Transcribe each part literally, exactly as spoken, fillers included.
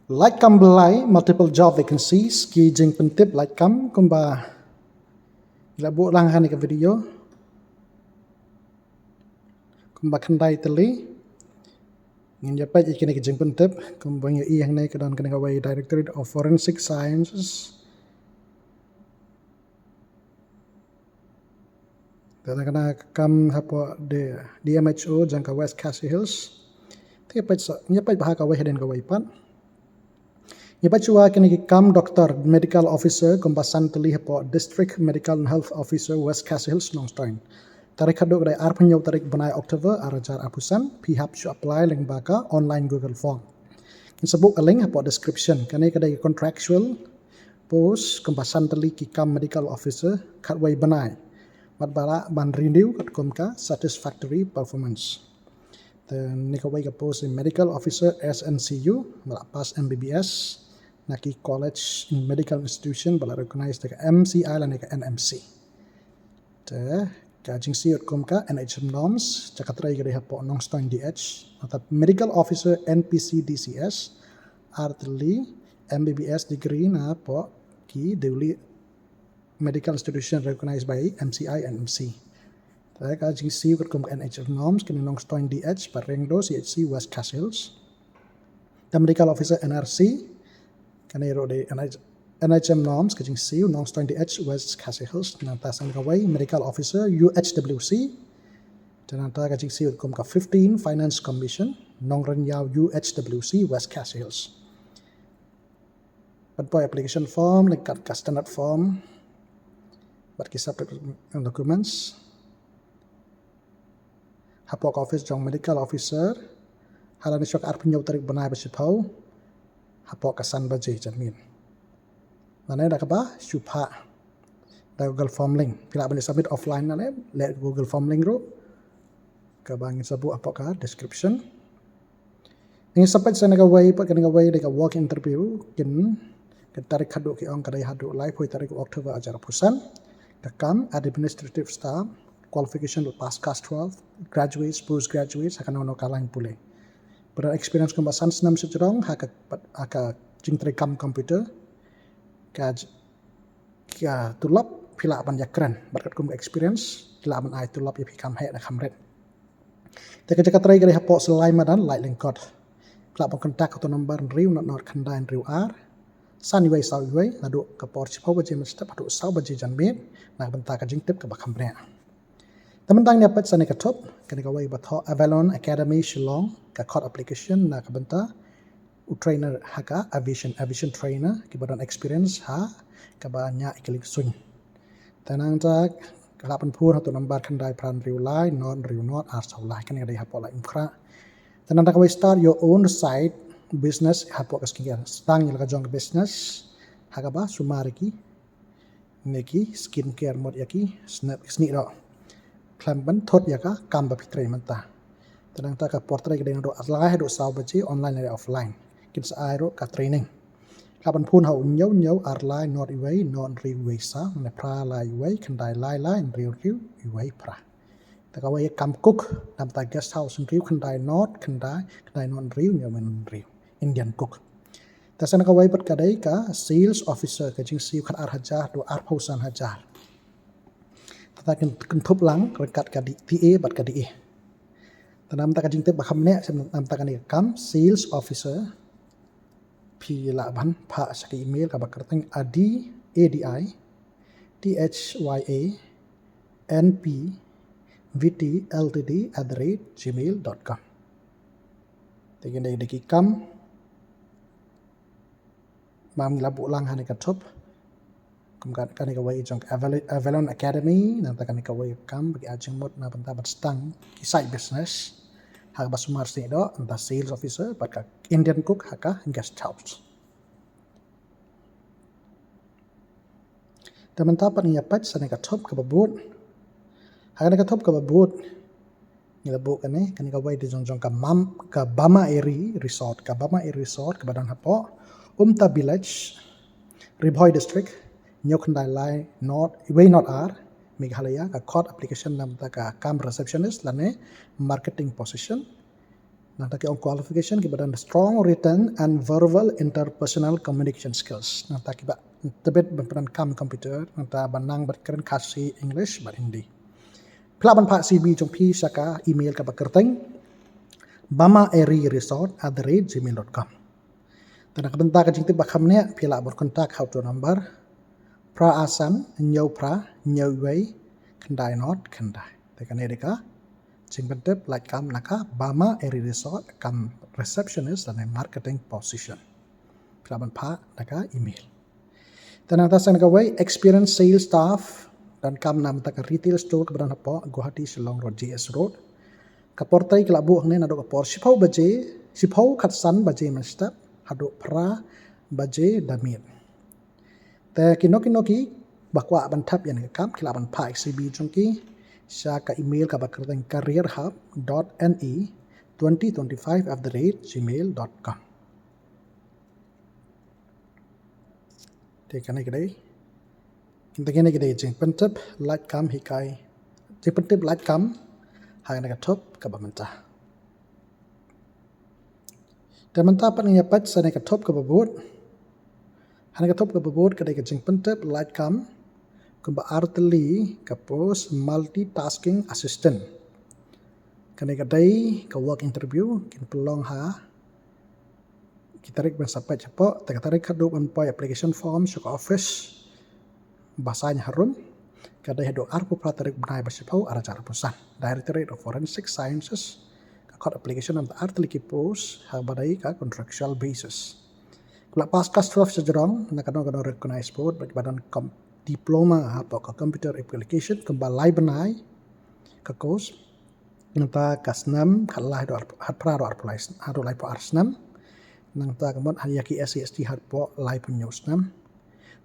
Lait kam blai, multiple job vacancies, ki jingpyntip lait kam kumba la buh lang ha kane ka video. Kumba khyndai tylli. Ngin ïa peit ïa kine ki jingpyntip kumba ngi ïohi hangne ka don kane kawei Directorate of Forensic Sciences. Te na kane ka kam hapoh D, D M H O jong ka West Khasi Hills. Te peit sa, ïa peit bha kawei hadien kawei pat. Ïa peit shuwa kine ki kam doktor medical officer kumba san tylli hapoh District Medical and Health Officer West Khasi Hills Nongstoiñ. Tarik khadduh ka dei arphew hynñiew tarik bnai October ar hajar arphew san, phi hap shu apply lyngba ka online Google form. Ngin sa buh ka link hapoh description. Kane ka dei contractual post kumba san tylli ki kam medical officer khatwei bnai. Bad ba lah ban renew katkum ka satisfactory performance. Te kane kawei ka post medical officer S N C U, ba la pass M B B S na ki college, medical institution ba la recognize da ka M C I lane ka N M C. Te ka jingsiew kum ka N H M norms, jaka trei ka dei hapoh Nongstoiñ D H, nangta medical officer N P C D C S, ar tylli M B B S degree na hapoh ki Delhi medical institution recognized by M C I and M C. Te ka jingsiew kum ka N H M norms, kane Nongstoiñ D H, Parengdo C H C, West Khasi Hills. Te medical officer N R C, kane ruh dei N H, N H M norms, ka jingsiew Nongstoiñ D H, West Khasi Hills. Nangta sa kawei medical officer U H W C. Te nangta ka jingsiew kum ka fifteen Finance Commission, Nongrynïaw U H W C, West Khasi Hills. Pynpoi application form, lengkap ka standard form, bad ki separate documents. Hapoh ka office jong medical officer, ha lane shuwa ka arphew hynñiew tarik bnai ba shiphew, hapoh ka san baje janmiet. Lane da kaba shu phah da Google Form link. Phi lah ban submit offline lane leh Google Form link ruh. Kaba ngin sa buh hapoh ka description. Ngin sa peit sa kane kawei, pat kane kawei dei ka walk interview, kin, ka tarik khadduh ki ong ka dei haduh laiphew tarik October ar hajar arphew san. Ka kam administrative staff, qualification pass class twelve, graduates, postgraduates, ha kano kano ka line pule. Bad experience kumba san snem sha jrong ha ka, ha ka jingtrei kam computer. Ka j-, ka tulop phi lah ban ïakren bad katkum ka experience ki lah ban ai tulop ïa phi kham heh ne kham rit. Te ka jaka trei ka dei hapoh Salai Madan, Laitlyngkot. Phi lah ban contact ha uto u number hynriew nod nod khyndai hynriew ar san wei saw wei, naduh ka por shiphew baje mynstep haduh saw baje janmiet, na ka bynta ka jingtip kaba kham bniah. Te mynta ngin ïa peit sa kane ka thup, kane kawei ba thoh Avalon Academy Shillong, ka khot application na ka bynta u trainer ha ka aviation, aviation trainer, kiba don experience ha kaba ñiah ïa ki liengsuiñ. Te nangta ka lah ban phone ha uto u number khyndai phra hynriew lai nod hynriew nod ar saw lai, kane ka dei hapoh Laitumkhrah. Te nangta kawei start your own side business hapoh ka skincare. Sdang ïa la ka jong ka business ha kaba sumar ïa ki ne ki skincare, mut ïa ki snieh, snieh doh. Khlem ban thut ïa ka kam ba phi trei mynta. Te nangta ka por trei ka dei naduh ar lai haduh saw baje, online lane offline. Kin sa ai ruh ka training. Lah ban phone ha u hynñiew hynñiew ar lai nod wei nod hynriew wei saw, ne phra lai wei khyndai lai lai hynriew hynriew wei phra. Te kawei kam cook, na bynta guest house hynriew khyndai nod khyndai, khyndai nod hynriew, hynñiew hynriew. Indian cook. Te sa kane kawei pat ka dei ka sales officer, ka jingsiew khatar hajar haduh arphew san hajar. Te ta kin, kin thup lang ryngkat ka D, T A bad ka D A. Te na bynta ka jingtip ba kham bniah, sa na bynta kane ka kam sales officer, phi lah ban phah sha ka email kaba kyrteng A D, A D I, T H Y A, N P V T L T D at the rate gmail dot com. Te kine dei ki kam ba ngi la buh lang ha kane ka thup. Kum ka, kane kawei jong ka Avalon, Avalon Academy, nangta kane kawei kam ba ki ai jingmut na bynta ban sdang ki side business ha kaba sumar snieh doh, nangta sales officer bad ka Indian cook ha ka guest house. Te mynta pat ngin ïa peit sa kane ka thup kaba bud. Ha kane ka thup kaba bud ngi la buh kane, kane kawei dei jong, jong ka Mam, ka Bama Eri Resort, ka Bama Eri Resort kaba don hapoh Umta Village, Ri Bhoi District, hynñiew khyndai lai nod wei nod ar, Meghalaya, ka khot application na bynta ka kam receptionist lane marketing position. Nangta ki ong qualification kiba don strong written and verbal interpersonal communication skills. Nangta kiba tebit ban pyndonkam computer, nangta ban nang bad kren Khasi, English bad Hindi. Phi lah ban phah C V jong phi sha ka email kaba kyrteng bamaeriresort at the rate gmail dot com. Te na ka bynta ka jingtip ba kham ne phi lah ban contact ha uto u number phra san hynñiew phra hynñiew wei khyndai not khyndai. Te kane dei ka jingpyntip lait kam na ka Bamaeri Resort kam receptionist lane marketing position. Phi lah ban phah na ka email. Te nangta sa na kawei, experienced sales staff, donkam na mynta ka retail store kaba don hapoh Guwahati Shillong Road, G S Road. Ka por tei ki la buh hangne naduh ka por shiphew baje, shiphew khatsan baje mynstep haduh phra baje da miet. Te kino kino kiba kwah ban thep ïa kane ka kam ki lah ban phah C V jong ki sha ka email kaba kyrteng career hub dot N E twenty twenty-five at the rate gmail dot com. Te kane ka dei, te kane ka dei jingpyntip lait kam hikai, jingpyntip lait kam ha kane ka thup kaba mynta. Te mynta pat ngin ïa peit sa kane ka thup kaba bud. Ha kane ka thup kaba bud ka dei ka jingpyntip lait kam kumba artylli ka post multitasking assistant. Kane ka dei ka work interview, kin pynlong ha ki tarik ban sa peit hapoh, te ka tarik haduh ban poi application form sha ka office ba saiñ harum ka dei haduh arphew phra tarik bnai ba shiphew ar hajar arphew san. Directorate of Forensic Sciences ka khot application namar artylli ki post ha ba dei ka contractual basis. Ki la pass class twelve sha jrong na kano kano recognized board bad ba donkam diploma hapoh ka computer application kumba lai bnai ka course. Nangta ka snem khatlai haduh ar, khatphra haduh arphew lai, haduh laiphew ar snem. Nangta ka mut ha ïa ki S C S T hapoh laiphew hynñiew snem.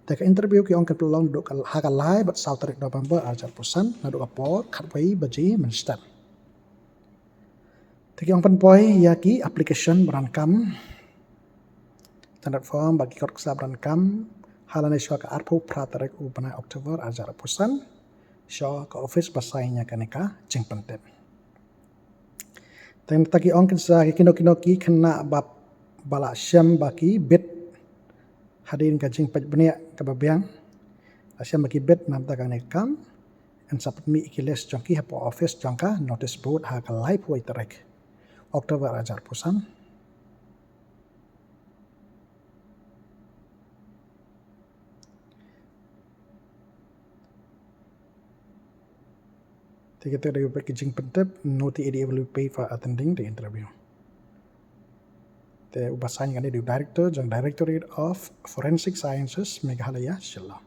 Te ka interview ki ong kan pynlong naduh ka, ha ka lai bad saw tarik November ar hajar arphew san naduh ka por khatwei baje mynstep. Te ki ong pynpoi ïa ki application ba donkam, standard form bad ki kot ksa ba donkam ha lane shuwa ka arphew phra tarik u bnai October ar hajar arphew san sha ka office ba saiñ ïa kane ka jingpyntip. Te nangta ki ong kin sa ki kino kino ki khynnah ba, ba la shem ba ki bit hadien ka jingpeit bniah kaba biang, la shem ba ki bit namar kane ka kam, yn sa pynmih ïa ki list jong ki hapoh office jong ka notice board ha ka laiphew wei tarik October ar hajar arphew san. Te kata dei ka jingpyntip, no T A D will be paid for attending the interview. Te uba saiñ kane dei u director jong Directorate of Forensic Sciences, Meghalaya, Shillong.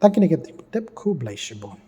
Tang kine ki jingpyntip, khublei shibun.